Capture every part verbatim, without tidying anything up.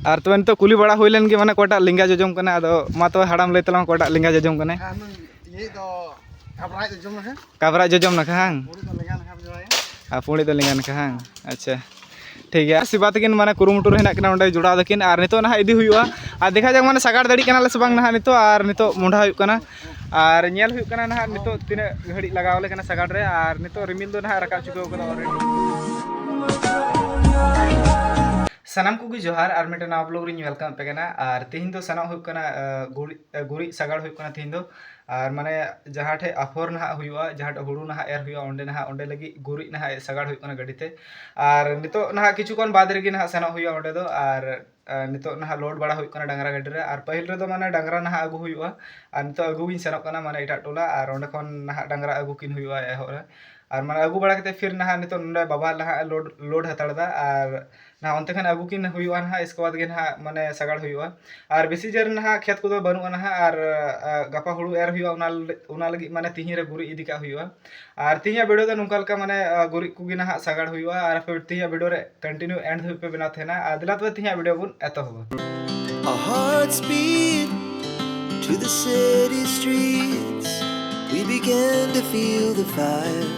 ᱟᱨ ᱛᱚᱵᱮ ᱱᱤᱛᱚᱜ ᱠᱩᱞᱤ ᱵᱟᱲᱟ ᱦᱩᱭ ᱞᱮᱱ ᱜᱮ, ᱢᱟᱱᱮ ᱚᱠᱚᱭᱴᱟᱜ ᱞᱮᱸᱜᱟ ᱡᱚᱡᱚᱢ ᱠᱟᱱᱟ᱾ ᱟᱫᱚ ᱢᱟ ᱛᱚᱵᱮ ᱦᱟᱲᱟᱢ ᱞᱟᱹᱭ ᱛᱟᱞᱟᱝ ᱢᱮ, ᱚᱠᱚᱭᱴᱟᱜ ᱞᱮᱸᱜᱟ ᱡᱚᱡᱚᱢ ᱠᱟᱱᱟᱭ? ᱟᱨ ᱱᱩᱭ ᱤᱭᱟᱹ ᱫᱚ ᱠᱟᱵᱽᱨᱟᱭ ᱡᱚᱡᱚᱢ ᱱᱟᱠᱷᱟ᱾ ᱠᱟᱵᱽᱨᱟ ᱡᱚᱡᱚᱢ ᱱᱟᱠᱷᱟ ᱦᱟᱝ? ᱠᱩᱲᱤ ᱫᱚ ᱞᱮᱸᱜᱟ ᱱᱟᱠᱷᱟ ᱵᱚ ᱡᱚᱲᱟᱭᱟ᱾ ᱟᱨ ᱯᱩᱸᱲᱤ ᱫᱚ ᱞᱮᱸᱜᱟ ᱱᱟᱠᱷᱟ ᱦᱟᱝ? ᱟᱪᱪᱷᱟ, ᱴᱷᱤᱠ ᱜᱮᱭᱟ᱾ ᱥᱮᱵᱟ ᱛᱟᱹᱠᱤᱱ ᱢᱟᱱᱮ ᱠᱩᱨᱩᱢᱩᱴᱩ ᱨᱮ ᱦᱮᱱᱟᱜ ᱠᱤᱱᱟ ᱚᱸᱰᱮ ᱡᱚᱲᱟᱣ ᱫᱟᱹᱠᱤᱱ, ᱟᱨ ᱱᱤᱛᱚᱜ ᱱᱟᱦᱟᱜ ᱤᱫᱤ ᱦᱩᱭᱩᱜᱼᱟ᱾ ᱟᱨ ᱫᱮᱠᱷᱟ ᱡᱟᱠ ᱢᱟᱱᱮ ᱥᱟᱜᱟᱲ ᱫᱟᱲᱮᱜ ᱠᱟᱱᱟᱞᱮ ᱥᱮ ᱵᱟᱝ ᱱᱟᱦᱟᱜ ᱱᱤᱛᱚᱜ, ᱟᱨ ᱱᱤᱛᱚᱜ ᱢᱚᱸᱰᱷᱟ ᱦᱩᱭᱩᱜ ᱠᱟᱱᱟ, ᱟᱨ ᱧᱮᱞ ᱦᱩᱭᱩᱜ ᱠᱟᱱᱟ ᱱᱟᱦᱟᱜ ᱱᱤᱛᱚᱜ ᱛᱤᱱᱟᱹᱜ ᱜᱷᱟᱹᱲᱤᱡ ᱞᱟᱜᱟᱣ ᱟᱞᱮ ᱠᱟᱱᱟ ᱥᱟᱜᱟᱲ ᱨᱮ, ᱟᱨ ᱱᱤᱛᱚᱜ ᱨᱤᱢᱤᱞ ᱫᱚ ᱱᱟᱦᱟᱜ ᱨᱟᱠᱟᱵ ᱪᱩᱠᱟᱹᱣ ᱠᱟᱱᱟ already᱾ ᱥᱟᱱᱟᱢ ᱠᱚᱜᱮ ᱡᱚᱦᱟᱨ, ᱟᱨ ᱢᱤᱫᱴᱮᱱ ᱱᱟᱣᱟ vlog ᱨᱤᱧ welcome ᱯᱮ ᱠᱟᱱᱟ᱾ ᱟᱨ ᱛᱮᱦᱮᱧ ᱫᱚ ᱥᱮᱱᱚᱜ ᱦᱩᱭᱩᱜ ᱠᱟᱱᱟ, ᱟᱸ, ᱜᱩᱨᱤᱡ, ᱟᱸ, ᱜᱩᱨᱤᱡ ᱥᱟᱜᱟᱲ ᱦᱩᱭᱩᱜ ᱠᱟᱱᱟ ᱛᱮᱦᱮᱧ ᱫᱚ᱾ ᱟᱨ ᱢᱟᱱᱮ ᱡᱟᱦᱟᱸ ᱴᱷᱮᱡ ᱟᱯᱷᱚᱨ ᱱᱟᱦᱟᱜ ᱦᱩᱭᱩᱜᱼᱟ, ᱡᱟᱦᱟᱸ ᱴᱷᱮᱡ ᱦᱩᱲᱩ ᱱᱟᱦᱟᱜ ᱮᱨ ᱦᱩᱭᱩᱜᱼᱟ, ᱚᱸᱰᱮ ᱱᱟᱦᱟᱜ, ᱚᱸᱰᱮ ᱞᱟᱹᱜᱤᱫ ᱜᱩᱨᱤᱡ ᱱᱟᱦᱟᱜ ᱥᱟᱜᱟᱲ ᱦᱩᱭᱩᱜ ᱠᱟᱱᱟ ᱜᱟᱹᱰᱤ ᱛᱮ᱾ ᱟᱨ ᱱᱤᱛᱚᱜ ᱱᱟᱦᱟᱜ ᱠᱤᱪᱷᱩ ᱠᱷᱚᱱ ᱵᱟᱫᱽ ᱨᱮᱜᱮ ᱱᱟᱦᱟᱜ ᱥᱮᱱᱚᱜ ᱦᱩᱭᱩᱜᱼᱟ ᱚᱸᱰᱮ ᱫᱚ᱾ ᱟᱨ, ᱟᱸ, ᱱᱤᱛᱚᱜ ᱱᱟᱦᱟᱜ load ᱵᱟᱲᱟ ᱦᱩᱭᱩᱜ ᱠᱟᱱᱟ ᱰᱟᱝᱨᱟ ᱜᱟᱹᱰᱤ ᱨᱮ᱾ ᱟᱨ ᱯᱟᱹᱦᱤᱞ ᱨᱮᱫᱚ ᱢᱟᱱᱮ ᱰᱟᱝᱨᱟ ᱱᱟᱦᱟᱜ ᱟᱹᱜᱩ ᱦᱩᱭᱩᱜᱼᱟ, ᱟᱨ ᱱᱤᱛᱚᱜ ᱟᱹᱜᱩ ᱜᱤᱧ ᱥᱮᱱᱚᱜ ᱠᱟᱱᱟ ᱢᱟᱱᱮ ᱮᱴᱟᱜ ᱴᱚᱞᱟ, ᱟᱨ ᱚᱸᱰᱮ ᱠᱷᱚᱱ ᱱᱟᱦᱟᱜ ᱰᱟᱝᱨᱟ ᱟᱹᱜᱩ ᱠᱤᱱ ᱦᱩᱭᱩᱜᱼᱟ ᱮᱦᱚᱵ ᱨᱮ᱾ ᱟᱨ ᱢᱟᱱᱮ ᱟᱹᱜᱩ ᱵᱟᱲᱟ ᱠᱟᱛᱮ ᱯᱷᱤᱨ ᱱᱟᱦᱟᱜ ᱱᱤᱛᱚᱜ ᱱᱚᱰᱮ ᱵᱟᱵᱟ ᱱᱟᱦᱟᱜ load, load ᱦᱟᱛᱟᱲ ᱮᱫᱟ, ᱟᱨ ᱱᱟᱦᱟᱜ ᱚᱱᱛᱮ ᱠᱷᱚᱱ ᱟᱹᱜᱩ ᱠᱤᱱ ᱦᱩᱭᱩᱜᱼᱟ ᱱᱟᱦᱟᱜ, ᱤᱥᱠᱮ ᱵᱟᱫᱽ ᱜᱮ ᱱᱟᱦᱟᱜ ᱢᱟᱱᱮ ᱥᱟᱜᱟᱲ ᱦᱩᱭᱩᱜᱼᱟ᱾ ᱟᱨ ᱵᱮᱥᱤ ᱡᱳᱨ ᱱᱟᱦᱟᱜ ᱠᱷᱮᱛ ᱠᱚᱫᱚ ᱵᱟᱹᱱᱩᱜᱼᱟ ᱱᱟᱦᱟᱜ, ᱟᱨ, ᱟ, ᱜᱟᱯᱟ ᱦᱩᱲᱩ ᱮᱨ ᱦᱩᱭᱩᱜᱼᱟ, ᱚᱱᱟ, ᱚᱱᱟ ᱞᱟᱹᱜᱤᱫ ᱢᱟᱱᱮ ᱛᱤᱦᱤᱧ ᱨᱮ ᱜᱩᱨᱤᱡ ᱤᱫᱤ ᱠᱟᱜ ᱦᱩᱭᱩᱜᱼᱟ᱾ ᱟᱨ ᱛᱤᱦᱤᱧᱟᱜ video ᱫᱚ ᱱᱚᱝᱠᱟ ᱞᱮᱠᱟ ᱢᱟᱱᱮ, ᱟ, ᱜᱩᱨᱤᱡ ᱠᱚᱜᱮ ᱱᱟᱦᱟᱜ ᱥᱟᱜᱟᱲ ᱦᱩᱭᱩᱜᱼᱟ, ᱟᱨ ᱯᱷᱤᱨ ᱛᱤᱦᱤᱧᱟᱜ video ᱨᱮ continue end ᱫᱷᱟᱹᱵᱤᱡ ᱯᱮ ᱵᱮᱱᱟᱣ ᱛᱟᱦᱮᱱᱟ᱾ ᱟᱨ ᱫᱮᱞᱟ ᱛᱚᱵᱮ ᱛᱤᱦᱤᱧᱟᱜ video ᱵᱚᱱ ᱮᱛᱚᱦᱚᱵᱟ᱾ Our hearts beat to the city streets. We began to feel the fire.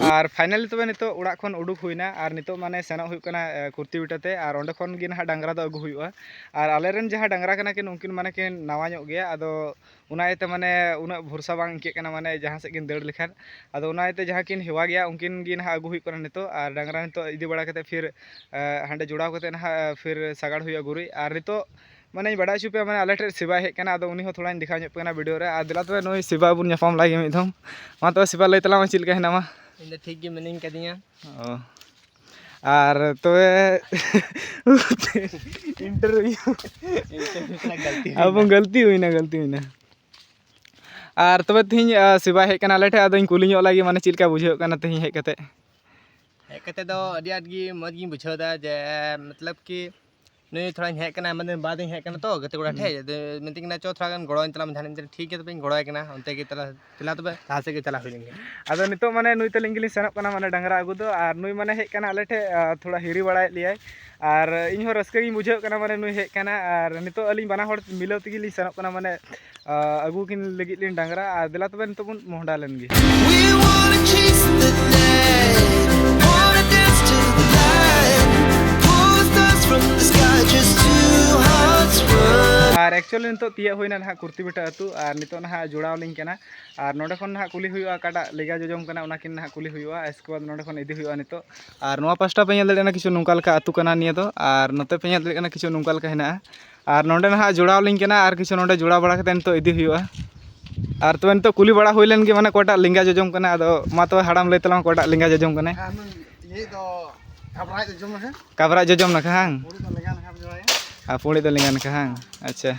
R finally ᱛᱚᱵᱮ ᱱᱤᱛᱚᱜ ᱚᱲᱟᱜ ᱠᱷᱚᱱ ᱩᱰᱩᱠ ᱦᱩᱭᱱᱟ, ᱟᱨ ᱱᱤᱛᱚᱜ ᱢᱟᱱᱮ ᱥᱮᱱᱚᱜ ᱦᱩᱭᱩᱜ ᱠᱟᱱᱟ, ᱮ, ᱠᱩᱨᱛᱤ ᱵᱮᱴᱟ ᱛᱮ, ᱟᱨ ᱚᱸᱰᱮ ᱠᱷᱚᱱ ᱜᱮ ᱱᱟᱦᱟᱜ ᱰᱟᱝᱨᱟ ᱫᱚ ᱟᱹᱜᱩ ᱦᱩᱭᱩᱜᱼᱟ᱾ ᱟᱨ ᱟᱞᱮᱨᱮᱱ ᱡᱟᱦᱟᱸ ᱰᱟᱝᱨᱟ ᱠᱟᱱᱟ ᱠᱤᱱ, ᱩᱱᱠᱤᱱ ᱢᱟᱱᱮ ᱠᱤᱱ ᱱᱟᱣᱟ ᱧᱚᱜ ᱜᱮᱭᱟ, ᱟᱫᱚ ᱚᱱᱟ ᱤᱭᱟᱹᱛᱮ ᱢᱟᱱᱮ ᱩᱱᱟᱹᱜ ᱵᱷᱚᱨᱥᱟ ᱵᱟᱝ ᱟᱹᱭᱠᱟᱹᱜ ᱠᱟᱱᱟ, ᱢᱟᱱᱮ ᱡᱟᱦᱟᱸ ᱥᱮᱫ ᱠᱤᱱ ᱫᱟᱹᱲ ᱞᱮᱠᱷᱟᱱ᱾ ᱟᱫᱚ ᱚᱱᱟ ᱤᱭᱟᱹᱛᱮ ᱡᱟᱦᱟᱸ ᱠᱤᱱ ᱦᱮᱣᱟ ᱜᱮᱭᱟ, ᱩᱱᱠᱤᱱ ᱜᱮ ᱱᱟᱦᱟᱜ ᱟᱹᱜᱩ ᱦᱩᱭᱩᱜ ᱠᱟᱱᱟ ᱱᱤᱛᱚᱜ, ᱟᱨ ᱰᱟᱝᱨᱟ ᱱᱤᱛᱚᱜ ᱤᱫᱤ ᱵᱟᱲᱟ ᱠᱟᱛᱮ ᱯᱷᱤᱨ, ᱮ, ᱦᱟᱸᱰᱮ ᱡᱚᱲᱟᱣ ᱠᱟᱛᱮ ᱱᱟᱦᱟᱜ, ᱮ, ᱯᱷᱤᱨ ᱥᱟᱜᱟᱲ ᱦᱩᱭᱩᱜᱼᱟ ᱜᱩᱨᱤᱡ᱾ ᱟᱨ ᱱᱤᱛᱚᱜ ᱢᱟᱱᱮᱧ ᱵᱟᱰᱟᱭ ᱦᱚᱪᱚ ᱯᱮᱭᱟ, ᱢᱟᱱᱮ ᱟᱞᱮ ᱴᱷᱮᱱ ᱥᱮᱵᱟᱭ ᱦᱮᱡ ᱠᱟᱱᱟ, ᱟᱫᱚ ᱩᱱᱤ ᱦᱚᱸ ᱛᱷᱚᱲᱟᱧ ᱫᱮᱠᱷᱟᱣ ᱧᱚᱜ ᱯᱮ ᱠᱟᱱᱟ video ᱨᱮ᱾ ᱟᱨ ᱫᱮᱞᱟ ᱛᱚᱵᱮ ᱱᱩᱭ ᱥᱮᱵᱟ ᱵᱚᱱ ᱧᱟᱯᱟᱢ ᱞᱟᱜᱮ ᱢᱤᱫ ᱫᱷᱚᱢ᱾ ᱢᱟ ᱛᱚᱵᱮ ᱥᱮᱵᱟ, ᱞᱟᱹᱭ ᱛᱟᱞᱟᱝ ᱢᱮ ᱪᱮᱫ ᱞᱮᱠᱟ ᱦᱮᱱᱟᱢᱟ? ᱤᱧ ᱫᱚ ᱴᱷᱤᱠ ᱜᱮ ᱢᱤᱱᱟᱹᱧ ᱠᱟᱫᱤᱧᱟ᱾ ᱚ᱾ ᱟᱨ ᱛᱚᱵᱮ interview᱾ Interview ᱠᱷᱚᱱᱟᱜ ᱜᱟᱹᱞᱛᱤ ᱦᱩᱭᱱᱟ᱾ ᱟᱵᱚ ᱜᱟᱹᱞᱛᱤ ᱦᱩᱭᱱᱟ, ᱜᱟᱹᱞᱛᱤ ᱦᱩᱭᱱᱟ᱾ ᱟᱨ ᱛᱚᱵᱮ ᱛᱤᱦᱤᱧ, ᱟ, ᱥᱮᱵᱟ ᱦᱮᱡ ᱠᱟᱱᱟ ᱟᱞᱮ ᱴᱷᱮᱱ, ᱟᱫᱚᱧ ᱠᱩᱞᱤ ᱧᱚᱜ ᱞᱟᱜᱮ, ᱢᱟᱱᱮ ᱪᱮᱫ ᱞᱮᱠᱟ ᱵᱩᱡᱷᱟᱹᱜ ᱠᱟᱱᱟ ᱛᱤᱦᱤᱧ ᱦᱮᱡ ᱠᱟᱛᱮ? ᱦᱮᱡ ᱠᱟᱛᱮ ᱫᱚ ᱟᱹᱰᱤ ᱟᱸᱴ ᱜᱮ ᱢᱚᱡᱽ ᱜᱤᱧ ᱵᱩᱡᱷᱟᱹᱣ ᱮᱫᱟ, ᱡᱮ ᱢᱚᱛᱞᱚᱵ ᱠᱤ ᱱᱩᱭ ᱛᱷᱚᱲᱟᱧ ᱦᱮᱡ ᱠᱟᱱᱟ, ᱟᱭᱢᱟ ᱫᱤᱱ ᱵᱟᱫ ᱤᱧ ᱦᱮᱡ ᱠᱟᱱᱟ ᱛᱚ ᱜᱟᱛᱮ ᱠᱚᱲᱟ ᱦᱩᱸ᱾ ᱴᱷᱮᱡ, ᱟᱫᱚ ᱢᱮᱛᱟᱹᱧ ᱠᱟᱱᱟ, "ᱪᱚ ᱛᱷᱚᱲᱟ ᱜᱟᱱ ᱜᱚᱲᱚᱧ ᱛᱟᱞᱟᱝ ᱢᱮ ᱡᱟᱦᱟᱱᱟᱜ ᱤᱧ ᱪᱟᱞᱟᱜ", ᱴᱷᱤᱠ ᱜᱮᱭᱟ ᱛᱚᱵᱮᱧ ᱜᱚᱲᱚᱣᱟᱭ ᱠᱟᱱᱟ, ᱚᱱᱛᱮ ᱜᱮ ᱛᱟᱞᱟ ᱞᱟᱦᱟ ᱥᱮᱫ ᱜᱮ ᱪᱟᱞᱟᱣ ᱦᱩᱭ ᱞᱮᱱ ᱜᱮ᱾ ᱟᱫᱚ ᱱᱤᱛᱚᱜ ᱢᱟᱱᱮ ᱱᱩᱭ ᱛᱟᱹᱞᱤᱧ ᱜᱮᱞᱤᱧ ᱥᱮᱱᱚᱜ ᱠᱟᱱᱟ ᱢᱟᱱᱮ ᱰᱟᱝᱨᱟ ᱟᱹᱜᱩ ᱫᱚ, ᱟᱨ ᱱᱩᱭ ᱢᱟᱱᱮ ᱦᱮᱡ ᱠᱟᱱᱟ ᱟᱞᱮ ᱴᱷᱮᱡ, ᱟᱨ ᱛᱷᱚᱲᱟ ᱦᱤᱨᱤ ᱵᱟᱲᱟᱭᱮᱫ ᱞᱮᱭᱟᱭ, ᱟᱨ ᱤᱧ ᱦᱚᱸ ᱨᱟᱹᱥᱠᱟᱹ ᱜᱤᱧ ᱵᱩᱡᱷᱟᱹᱣ ᱠᱟᱱᱟ ᱢᱟᱱᱮ ᱱᱩᱭ ᱦᱮᱡ ᱠᱟᱱᱟ, ᱟᱨ ᱱᱤᱛᱚᱜ ᱟᱹᱞᱤᱧ ᱵᱟᱱᱟ ᱦᱚᱲ ᱢᱤᱞᱟᱹᱣ ᱛᱮᱜᱮ ᱞᱤᱧ ᱥᱮᱱᱚᱜ ᱠᱟᱱᱟ ᱢᱟᱱᱮ, ᱟ, ᱟᱹᱜᱩ ᱠᱤᱱ ᱞᱟᱹᱜᱤᱫ ᱞᱤᱧ ᱰᱟᱝᱨᱟ, ᱟᱨ ᱫᱮᱞᱟ ᱛᱚᱵᱮ ᱱᱤᱛᱚᱜ ᱵᱚᱱ ᱢᱚᱦᱰᱟ ᱞᱮᱱ ᱜᱮ᱾ We wanna chase the night, wanna dance to the light, pull the stars from the sky, just two hearts run. R actually ᱱᱤᱛᱚᱜ ᱛᱤᱭᱟᱹᱜ ᱦᱩᱭᱱᱟ ᱱᱟᱦᱟᱜ ᱠᱩᱨᱛᱤ ᱵᱮᱴᱟ ᱟᱹᱛᱩ, ᱟᱨ ᱱᱤᱛᱚᱜ ᱱᱟᱦᱟᱜ ᱡᱚᱲᱟᱣ ᱞᱤᱧ ᱠᱟᱱᱟ᱾ ᱟᱨ ᱱᱚᱸᱰᱮ ᱠᱷᱚᱱ ᱱᱟᱦᱟᱜ ᱠᱩᱞᱤ ᱦᱩᱭᱩᱜᱼᱟ ᱚᱠᱟᱴᱟᱜ ᱞᱮᱸᱜᱟ ᱡᱚᱡᱚᱢ ᱠᱟᱱᱟ, ᱚᱱᱟ ᱠᱤᱱ ᱱᱟᱦᱟᱜ ᱠᱩᱞᱤ ᱦᱩᱭᱩᱜᱼᱟ᱾ ᱤᱥᱠᱮ ᱵᱟᱫᱽ ᱱᱚᱸᱰᱮ ᱠᱷᱚᱱ ᱤᱫᱤ ᱦᱩᱭᱩᱜᱼᱟ ᱱᱤᱛᱚᱜ᱾ ᱟᱨ ᱱᱚᱣᱟ ᱯᱟᱥᱴᱟ ᱯᱮ ᱧᱮᱞ ᱫᱟᱲᱮᱭᱟᱜ ᱠᱟᱱᱟ ᱠᱤᱪᱷᱩ ᱱᱚᱝᱠᱟ ᱞᱮᱠᱟ ᱟᱹᱛᱩ ᱠᱟᱱᱟ ᱱᱤᱭᱟᱹ ᱫᱚ, ᱟᱨ ᱱᱚᱛᱮ ᱯᱮ ᱧᱮᱞ ᱫᱟᱲᱮᱭᱟᱜ ᱠᱟᱱᱟ ᱠᱤᱪᱷᱩ ᱱᱚᱝᱠᱟ ᱞᱮᱠᱟ ᱦᱮᱱᱟᱜᱼᱟ᱾ ᱟᱨ ᱱᱚᱸᱰᱮ ᱱᱟᱦᱟᱜ ᱡᱚᱲᱟᱣ ᱞᱤᱧ ᱠᱟᱱᱟ, ᱟᱨ ᱠᱤᱪᱷᱩ ᱱᱚᱸᱰᱮ ᱡᱚᱲᱟᱣ ᱵᱟᱲᱟ ᱠᱟᱛᱮ ᱱᱤᱛᱚᱜ ᱤᱫᱤ ᱦᱩᱭᱩᱜᱼᱟ᱾ ᱟᱨ ᱛᱚᱵᱮ ᱱᱤᱛᱚᱜ ᱠᱩᱞᱤ ᱵᱟᱲᱟ ᱦᱩᱭ ᱞᱮᱱ ᱜᱮ, ᱢᱟᱱᱮ ᱚᱠᱚᱭᱴᱟᱜ ᱞᱮᱸᱜᱟ ᱡᱚᱡᱚᱢ ᱠᱟᱱᱟ᱾ ᱟᱫᱚ ᱢᱟ ᱛᱚᱵᱮ ᱦᱟᱲᱟᱢ ᱞᱟᱹᱭ ᱛᱟᱞᱟᱝ ᱢᱮ ᱚᱠᱚᱭᱴᱟᱜ ᱞᱮᱸᱜᱟ ᱡᱚᱡᱚᱢ ᱠᱟᱱᱟᱭ? ᱟᱨ ᱱᱩᱭ ᱤᱭᱟᱹ ᱫᱚ ᱠᱟᱵᱽᱨᱟᱭ ᱡᱚᱡᱚᱢ ᱱᱟᱠᱷᱟ᱾ ᱠᱟᱵᱽᱨᱟᱭ ᱡᱚᱡᱚᱢ ᱱᱟᱠᱷᱟ ᱦᱟᱝ? ᱩᱱᱤ ᱫᱚ ᱞᱮᱸᱜᱟ ᱱᱟᱠᱷᱟ ᱡᱚᱡᱚᱢᱟᱭ᱾ ᱟᱨ ᱯᱩᱸᱲᱤ ᱫᱚ ᱞᱮᱸᱜᱟ ᱱᱟᱠᱷᱟ ᱦᱟᱝ? ᱟᱪᱪᱷᱟ,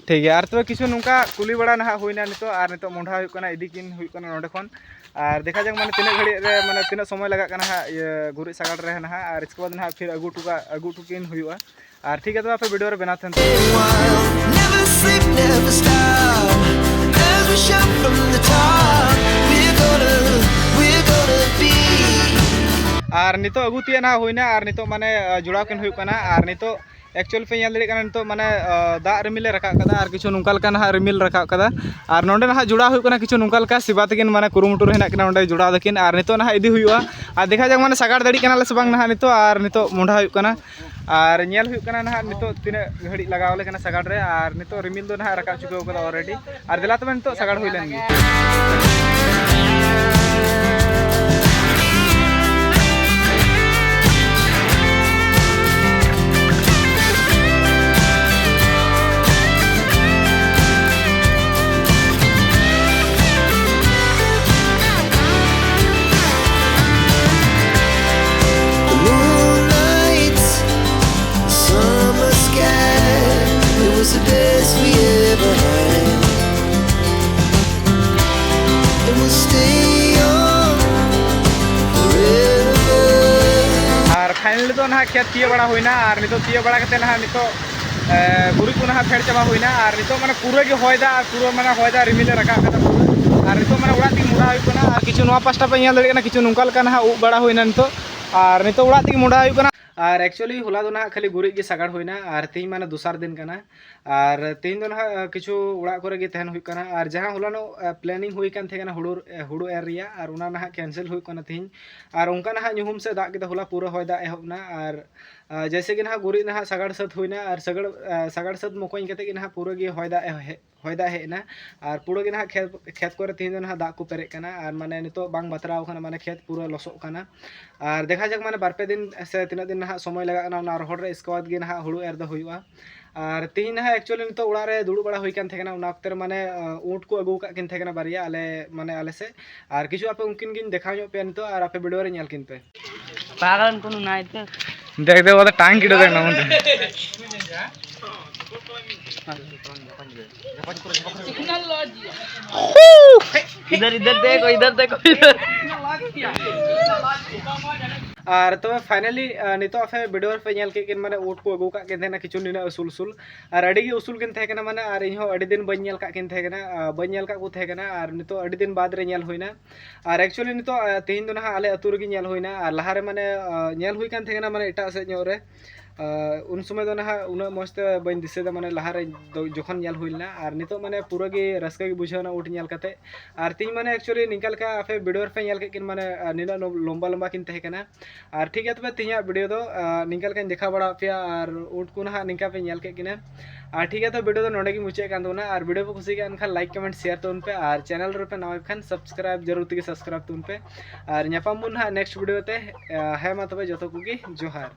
ᱴᱷᱤᱠ ᱜᱮᱭᱟ᱾ ᱟᱨ ᱛᱚᱵᱮ ᱠᱤᱪᱷᱩ ᱱᱚᱝᱠᱟ ᱠᱩᱞᱤ ᱵᱟᱲᱟ ᱱᱟᱦᱟᱜ ᱦᱩᱭᱱᱟ ᱱᱤᱛᱚᱜ, ᱟᱨ ᱱᱤᱛᱚᱜ ᱢᱚᱸᱰᱷᱟ ᱦᱩᱭᱩᱜ ᱠᱟᱱᱟ, ᱤᱫᱤ ᱠᱤᱱ ᱦᱩᱭᱩᱜ ᱠᱟᱱᱟ ᱱᱚᱸᱰᱮ ᱠᱷᱚᱱ᱾ ᱟᱨ ᱫᱮᱠᱷᱟ ᱡᱟᱠ ᱢᱟᱱᱮ ᱛᱤᱱᱟᱹᱜ ᱜᱷᱟᱹᱲᱤᱡ ᱨᱮ, ᱢᱟᱱᱮ ᱛᱤᱱᱟᱹᱜ ᱥᱚᱢᱚᱭ ᱞᱟᱜᱟᱜ ᱠᱟᱱᱟ ᱦᱟᱸᱜ ᱤᱭᱟᱹ ᱜᱩᱨᱤᱡ ᱥᱟᱜᱟᱲ ᱨᱮ ᱱᱟᱦᱟᱜ, ᱟᱨ ᱤᱥᱠᱮ ᱵᱟᱫᱽ ᱱᱟᱦᱟᱜ ᱯᱷᱤᱨ ᱟᱹᱜᱩ ᱦᱚᱴᱚ ᱠᱟᱜ, ᱟᱹᱜᱩ ᱦᱚᱴᱚ ᱠᱤᱱ ᱦᱩᱭᱩᱜᱼᱟ᱾ ᱟᱨ ᱴᱷᱤᱠ ᱜᱮᱭᱟ, ᱛᱚᱵᱮ ᱟᱯᱮ ᱵᱷᱤᱰᱤᱭᱳ ᱨᱮ ᱵᱮᱱᱟᱣ ᱛᱟᱦᱮᱱ ᱯᱮ᱾ Never sleep, never stop. As we shout from the top, we're gonna, we're gonna be. ᱟᱨ ᱱᱤᱛᱚᱜ ᱟᱹᱜᱩ ᱛᱤᱭᱟᱹᱜ ᱱᱟᱦᱟᱜ ᱦᱩᱭᱱᱟ, ᱟᱨ ᱱᱤᱛᱚᱜ ᱢᱟᱱᱮ, ᱟ, ᱡᱚᱲᱟᱣ ᱠᱤᱱ ᱦᱩᱭᱩᱜ ᱠᱟᱱᱟ᱾ ᱟᱨ ᱱᱤᱛᱚᱜ actually ᱯᱮ ᱧᱮᱞ ᱫᱟᱲᱮᱭᱟᱜ ᱠᱟᱱᱟ, ᱱᱤᱛᱚᱜ ᱢᱟᱱᱮ, ᱟ, ᱫᱟᱜ ᱨᱤᱢᱤᱞ ᱮ ᱨᱟᱠᱟᱵ ᱠᱟᱫᱟ, ᱟᱨ ᱠᱤᱪᱷᱩ ᱱᱚᱝᱠᱟ ᱞᱮᱠᱟ ᱱᱟᱦᱟᱜ ᱨᱤᱢᱤᱞ ᱨᱟᱠᱟᱵ ᱠᱟᱫᱟ᱾ ᱟᱨ ᱱᱚᱸᱰᱮ ᱱᱟᱦᱟᱜ ᱡᱚᱲᱟᱣ ᱦᱩᱭᱩᱜ ᱠᱟᱱᱟ, ᱠᱤᱪᱷᱩ ᱱᱚᱝᱠᱟ ᱞᱮᱠᱟ ᱥᱮᱵᱟ ᱛᱟᱹᱠᱤᱱ ᱢᱟᱱᱮ ᱠᱩᱨᱩᱢᱩᱴᱩ ᱨᱮ ᱦᱮᱱᱟᱜ ᱠᱤᱱᱟ, ᱚᱸᱰᱮ ᱡᱚᱲᱟᱣ ᱫᱟᱹᱠᱤᱱ᱾ ᱟᱨ ᱱᱤᱛᱚᱜ ᱱᱟᱦᱟᱜ ᱤᱫᱤ ᱦᱩᱭᱩᱜᱼᱟ᱾ ᱟᱨ ᱫᱮᱠᱷᱟ ᱡᱟᱠ ᱢᱟᱱᱮ ᱥᱟᱜᱟᱲ ᱫᱟᱲᱮᱭᱟᱜ ᱠᱟᱱᱟᱞᱮ ᱥᱮ ᱵᱟᱝ ᱱᱟᱦᱟᱜ ᱱᱤᱛᱚᱜ, ᱟᱨ ᱱᱤᱛᱚᱜ ᱢᱚᱸᱰᱷᱟ ᱦᱩᱭᱩᱜ ᱠᱟᱱᱟ᱾ ᱟᱨ ᱧᱮᱞ ᱦᱩᱭᱩᱜ ᱠᱟᱱᱟ ᱱᱟᱦᱟᱜ ᱱᱤᱛᱚᱜ ᱛᱤᱱᱟᱹᱜ ᱜᱷᱟᱹᱲᱤᱡ ᱞᱟᱜᱟᱣ ᱟᱞᱮ ᱠᱟᱱᱟ ᱥᱟᱜᱟᱲ ᱨᱮ, ᱟᱨ ᱱᱤᱛᱚᱜ ᱨᱤᱢᱤᱞ ᱫᱚ ᱱᱟᱦᱟᱜ ᱨᱟᱠᱟᱵ ᱪᱩᱠᱟᱹᱣ ᱠᱟᱫᱟ already᱾ ᱟᱨ ᱫᱮᱞᱟ ᱛᱚᱵᱮ ᱱᱤᱛᱚᱜ ᱥᱟᱜᱟᱲ ᱦᱩᱭ ᱞᱮᱱ ᱜᱮ᱾ The moonlight, summer sky, it was the best we ever had. And we're ᱱᱟᱦᱟᱜ ᱠᱷᱮᱛ ᱛᱤᱭᱳᱜ ᱵᱟᱲᱟ ᱦᱩᱭᱱᱟ, ᱟᱨ ᱱᱤᱛᱚᱜ ᱛᱤᱭᱳᱜ ᱵᱟᱲᱟ ᱠᱟᱛᱮ ᱱᱟᱦᱟᱜ ᱱᱤᱛᱚᱜ, ᱮ, ᱜᱩᱨᱤᱡ ᱠᱚ ᱱᱟᱦᱟᱜ ᱯᱷᱮᱰ ᱪᱟᱵᱟ ᱦᱩᱭᱱᱟ, ᱟᱨ ᱱᱤᱛᱚᱜ ᱢᱟᱱᱮ ᱯᱩᱨᱟᱹ ᱜᱮ ᱦᱚᱭ ᱫᱟ, ᱟᱨ ᱯᱩᱨᱟᱹ ᱢᱟᱱᱮ ᱦᱚᱭ ᱫᱟ, ᱨᱤᱢᱤᱞ ᱮ ᱨᱟᱠᱟᱵ ᱠᱟᱫᱟ ᱯᱩᱨᱟᱹ, ᱟᱨ ᱱᱤᱛᱚᱜ ᱢᱟᱱᱮ ᱚᱲᱟᱜ ᱛᱮᱜᱮ ᱢᱚᱦᱰᱟ ᱦᱩᱭᱩᱜ ᱠᱟᱱᱟ᱾ ᱟᱨ ᱠᱤᱪᱷᱩ ᱱᱚᱣᱟ ᱯᱟᱥᱴᱟ ᱯᱮ ᱧᱮᱞ ᱫᱟᱲᱮᱭᱟᱜ ᱠᱟᱱᱟ, ᱠᱤᱪᱷᱩ ᱱᱚᱝᱠᱟ ᱞᱮᱠᱟ ᱱᱟᱦᱟᱜ ᱩᱵ ᱵᱟᱲᱟ ᱦᱩᱭᱱᱟ ᱱᱤᱛᱚᱜ, ᱟᱨ ᱱᱤᱛᱚᱜ ᱚᱲᱟᱜ ᱛᱮᱜᱮ ᱢᱚᱦᱰᱟ ᱦᱩᱭᱩᱜ ᱠᱟᱱᱟ᱾ ᱟᱨ actually ᱦᱚᱞᱟ ᱫᱚ ᱱᱟᱦᱟᱜ ᱠᱷᱟᱹᱞᱤ ᱜᱩᱨᱤᱡ ᱜᱮ ᱥᱟᱜᱟᱲ ᱦᱩᱭᱱᱟ, ᱟᱨ ᱛᱮᱦᱮᱧ ᱢᱟᱱᱮ ᱫᱚᱥᱟᱨ ᱫᱤᱱ ᱠᱟᱱᱟ᱾ ᱟᱨ ᱛᱮᱦᱮᱧ ᱫᱚ ᱱᱟᱦᱟᱜ, ᱟ, ᱠᱤᱪᱷᱩ ᱚᱲᱟᱜ ᱠᱚᱨᱮ ᱜᱮ ᱛᱟᱦᱮᱱ ᱦᱩᱭᱩᱜ ᱠᱟᱱᱟ, ᱟᱨ ᱡᱟᱦᱟᱸ ᱦᱚᱞᱟᱱᱚᱜ, ᱟ, planning ᱦᱩᱭ ᱠᱟᱱ ᱛᱟᱦᱮᱸ ᱠᱟᱱᱟ ᱦᱩᱲᱩ, ᱮ, ᱦᱩᱲᱩ ᱮᱨ ᱨᱮᱭᱟᱜ, ᱟᱨ ᱚᱱᱟ ᱱᱟᱦᱟᱜ cancel ᱦᱩᱭᱩᱜ ᱠᱟᱱᱟ ᱛᱮᱦᱮᱧ᱾ ᱟᱨ ᱚᱱᱠᱟ ᱱᱟᱦᱟᱜ ᱧᱩᱦᱩᱢ ᱥᱮ ᱫᱟᱜ ᱠᱮᱫᱟ, ᱦᱚᱞᱟ ᱯᱩᱨᱟᱹ ᱦᱚᱭ ᱫᱟᱜ ᱮᱦᱚᱵ ᱮᱱᱟ, ᱟᱨ, ᱟ, ᱡᱮᱭᱥᱮ ᱜᱮ ᱱᱟᱦᱟᱜ ᱜᱩᱨᱤᱡ ᱱᱟᱦᱟᱜ ᱥᱟᱜᱟᱲ ᱥᱟᱹᱛ ᱦᱩᱭᱱᱟ, ᱟᱨ ᱥᱟᱜᱟᱲ, ᱟ, ᱥᱟᱜᱟᱲ ᱥᱟᱹᱛ ᱢᱚᱠᱚᱧ ᱠᱟᱛᱮ ᱜᱮ ᱱᱟᱦᱟᱜ ᱯᱩᱨᱟᱹ ᱜᱮ ᱦᱚᱭ ᱫᱟᱜ ᱮ ᱦᱮᱡ ᱦᱚᱭ ᱫᱟᱜ ᱦᱮᱡ ᱮᱱᱟ, ᱟᱨ ᱯᱩᱨᱟᱹ ᱜᱮ ᱱᱟᱦᱟᱜ ᱠᱷᱮᱛ, ᱠᱷᱮᱛ ᱠᱚᱨᱮ ᱛᱮᱦᱮᱧ ᱫᱚ ᱱᱟᱦᱟᱜ ᱫᱟᱜ ᱠᱚ ᱯᱮᱨᱮᱡ ᱠᱟᱱᱟ, ᱟᱨ ᱢᱟᱱᱮ ᱱᱤᱛᱚᱜ ᱵᱟᱝ ᱵᱟᱛᱨᱟᱣ ᱠᱟᱱᱟ, ᱢᱟᱱᱮ ᱠᱷᱮᱛ ᱯᱩᱨᱟᱹ ᱞᱚᱥᱚᱜ ᱠᱟᱱᱟ᱾ ᱟᱨ ᱫᱮᱠᱷᱟ ᱡᱟᱠ, ᱢᱟᱱᱮ ᱵᱟᱨ ᱯᱮ ᱫᱤᱱ ᱥᱮ ᱛᱤᱱᱟᱹᱜ ᱫᱤᱱ ᱱᱟᱦᱟᱜ ᱥᱚᱢᱚᱭ ᱞᱟᱜᱟᱜ ᱠᱟᱱᱟ ᱚᱱᱟ ᱨᱚᱦᱚᱲ ᱨᱮ, ᱤᱥᱠᱮ ᱵᱟᱫᱽ ᱜᱮ ᱱᱟᱦᱟᱜ ᱦᱩᱲᱩ ᱮᱨ ᱫᱚ ᱦᱩᱭᱩᱜᱼᱟ᱾ ᱟᱨ ᱛᱮᱦᱮᱧ ᱱᱟᱦᱟᱜ actually ᱱᱤᱛᱚᱜ ᱚᱲᱟᱜ ᱨᱮ ᱫᱩᱲᱩᱵ ᱵᱟᱲᱟ ᱦᱩᱭ ᱠᱟᱱ ᱛᱟᱦᱮᱸ ᱠᱟᱱᱟ, ᱚᱱᱟ ᱚᱠᱛᱮ ᱨᱮ ᱢᱟᱱᱮ, ᱟ, ᱩᱸᱴ ᱠᱚ ᱟᱹᱜᱩ ᱟᱠᱟᱫ ᱠᱤᱱ ᱛᱟᱦᱮᱸ ᱠᱟᱱᱟ ᱵᱟᱨᱭᱟ ᱟᱞᱮ, ᱢᱟᱱᱮ ᱟᱞᱮ ᱥᱮᱫ᱾ ᱟᱨ ᱠᱤᱪᱷᱩ ᱟᱯᱮ ᱩᱱᱠᱤᱱ ᱜᱤᱧ ᱫᱮᱠᱷᱟᱣ ᱧᱚᱜ ᱯᱮᱭᱟ ᱱᱤᱛᱚᱜ, ᱟᱨ ᱟᱯᱮ video ᱨᱮ ᱧᱮᱞ ᱠᱤᱱ ᱯᱮ᱾ ᱯᱟᱜᱟᱞ ᱠᱚᱱᱚ ᱱᱟᱭ ᱛᱮ᱾ देख दे, वो तो टांग की डोर है ना, वो तो। इधर, इधर देखो, इधर देखो, इधर। ᱟᱨ ᱛᱚᱵᱮ finally, ᱟ, ᱱᱤᱛᱚᱜ ᱟᱯᱮ video ᱨᱮᱯᱮ ᱧᱮᱞ ᱠᱮᱫ ᱠᱤᱱ, ᱢᱟᱱᱮ ᱩᱴ ᱠᱚ ᱟᱹᱜᱩ ᱠᱟᱜ ᱠᱤᱱ ᱛᱟᱦᱮᱱᱟ ᱠᱤᱪᱷᱩ ᱱᱤᱱᱟᱹᱜ ᱩᱥᱩᱞ ᱩᱥᱩᱞ, ᱟᱨ ᱟᱹᱰᱤ ᱜᱮ ᱩᱥᱩᱞ ᱠᱤᱱ ᱛᱟᱦᱮᱸ ᱠᱟᱱᱟ, ᱢᱟᱱᱮ, ᱟᱨ ᱤᱧ ᱦᱚᱸ ᱟᱹᱰᱤ ᱫᱤᱱ ᱵᱟᱹᱧ ᱧᱮᱞ ᱠᱟᱜ ᱠᱤᱱ ᱛᱟᱦᱮᱸ ᱠᱟᱱᱟ, ᱟ, ᱵᱟᱹᱧ ᱧᱮᱞ ᱠᱟᱜ ᱠᱚ ᱛᱟᱦᱮᱸ ᱠᱟᱱᱟ, ᱟᱨ ᱱᱤᱛᱚᱜ ᱟᱹᱰᱤ ᱫᱤᱱ ᱵᱟᱫᱽ ᱨᱮ ᱧᱮᱞ ᱦᱩᱭᱱᱟ᱾ ᱟᱨ actually ᱱᱤᱛᱚᱜ, ᱟ, ᱛᱮᱦᱮᱧ ᱫᱚ ᱱᱟᱦᱟᱜ ᱟᱞᱮ ᱟᱹᱛᱩ ᱨᱮᱜᱮ ᱧᱮᱞ ᱦᱩᱭᱱᱟ, ᱟᱨ ᱞᱟᱦᱟ ᱨᱮ, ᱢᱟᱱᱮ, ᱟ, ᱧᱮᱞ ᱦᱩᱭ ᱠᱟᱱ ᱛᱟᱦᱮᱸ ᱠᱟᱱᱟ, ᱢᱟᱱᱮ, ᱮᱴᱟᱜ ᱥᱮᱫ ᱧᱚᱜ ᱨᱮ, ᱟ, ᱩᱱ ᱥᱚᱢᱚᱭ ᱫᱚ ᱱᱟᱦᱟᱜ ᱩᱱᱟᱹᱜ ᱢᱚᱡᱽ ᱛᱮ ᱵᱟᱹᱧ ᱫᱤᱥᱟᱹᱭᱮᱫᱟ, ᱢᱟᱱᱮ, ᱞᱟᱦᱟ ᱨᱮ ᱫᱚ ᱡᱚᱠᱷᱚᱱ ᱧᱮᱞ ᱦᱩᱭ ᱞᱮᱱᱟ, ᱟᱨ ᱱᱤᱛᱚᱜ, ᱢᱟᱱᱮ, ᱯᱩᱨᱟᱹ ᱜᱮ ᱨᱟᱹᱥᱠᱟᱹ ᱜᱮ ᱵᱩᱡᱷᱟᱹᱣ ᱮᱱᱟ ᱩᱴ ᱧᱮᱞ ᱠᱟᱛᱮ᱾ ᱟᱨ ᱛᱮᱦᱮᱧ, ᱢᱟᱱᱮ, actually ᱱᱤᱝᱠᱟ ᱞᱮᱠᱟ ᱟᱯᱮ video ᱨᱮᱯᱮ ᱧᱮᱞ ᱠᱮᱫ ᱠᱤᱱ, ᱢᱟᱱᱮ, ᱟ, ᱱᱤᱱᱟᱹᱜ ᱞᱚᱢ-, ᱞᱚᱢᱵᱟ ᱞᱚᱢᱵᱟ ᱠᱤᱱ ᱛᱟᱦᱮᱸ ᱠᱟᱱᱟ᱾ ᱟᱨ ᱴᱷᱤᱠ ᱜᱮᱭᱟ, ᱛᱚᱵᱮ ᱛᱮᱦᱮᱧᱟᱜ video ᱫᱚ, ᱟ, ᱱᱤᱝᱠᱟ ᱞᱮᱠᱟᱧ ᱫᱮᱠᱷᱟᱣ ᱵᱟᱲᱟ ᱟᱫ ᱯᱮᱭᱟ, ᱟᱨ ᱩᱴ ᱠᱚ ᱱᱟᱦᱟᱜ ᱱᱤᱝᱠᱟ ᱯᱮ ᱧᱮᱞ ᱠᱮᱫ ᱠᱤᱱᱟ᱾ ᱟᱨ ᱴᱷᱤᱠ ᱜᱮᱭᱟ, ᱛᱚ video ᱫᱚ ᱱᱚᱰᱮ ᱜᱮ ᱢᱩᱪᱟᱹᱫ ᱠᱟᱱ ᱛᱟᱵᱚᱱᱟ, ᱟᱨ video ᱯᱮ ᱠᱩᱥᱤ ᱠᱟᱱ ᱠᱷᱟᱱ like, comment, share ᱛᱟᱵᱚᱱ ᱯᱮ, ᱟᱨ channel ᱨᱮᱯᱮ ᱱᱟᱣᱟ ᱠᱷᱟᱱ subscribe ᱡᱟᱹᱨᱩᱲ ᱛᱮᱜᱮ subscribe ᱛᱟᱵᱚᱱ ᱯᱮ, ᱟᱨ ᱧᱟᱯᱟᱢ ᱵᱚᱱ ᱱᱟᱦᱟᱜ next video ᱛᱮ᱾ ᱟ, ᱦᱮᱸ ᱢᱟ ᱛᱚᱵᱮ ᱡᱚᱛᱚ ᱠᱚᱜᱮ ᱡᱚᱦᱟᱨ᱾